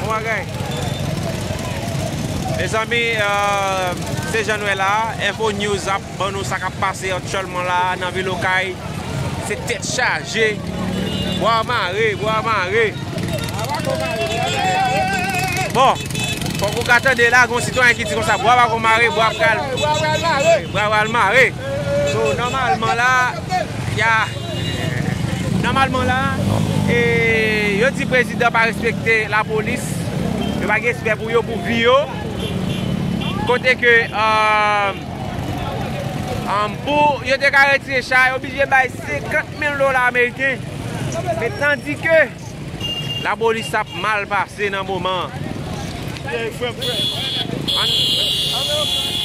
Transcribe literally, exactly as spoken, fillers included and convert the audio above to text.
Bagay. Mezanmi, euh, se jan nou wè la, Info News ap ban nou sa k ap pase aktyèlman la nan vil Okay. Se tèt chaje. Bwa mare, bwa mare. Bon, fòk ou ka tande la, gon sitwayen ki di konsa, bwa pa ko mare, bwa pral, bwa pral mare. So, nòmalman la, ya, nòmalman la, e, yo di prezidan pa respekte lapolis, yo pa gen respè pou yo, pou vi yo. Kote ke, um, um, pou yo te ka retire chay, yo oblije bay senkant mil dola ameriken. Men tandike lapolis ap mal pase nan moman an. An-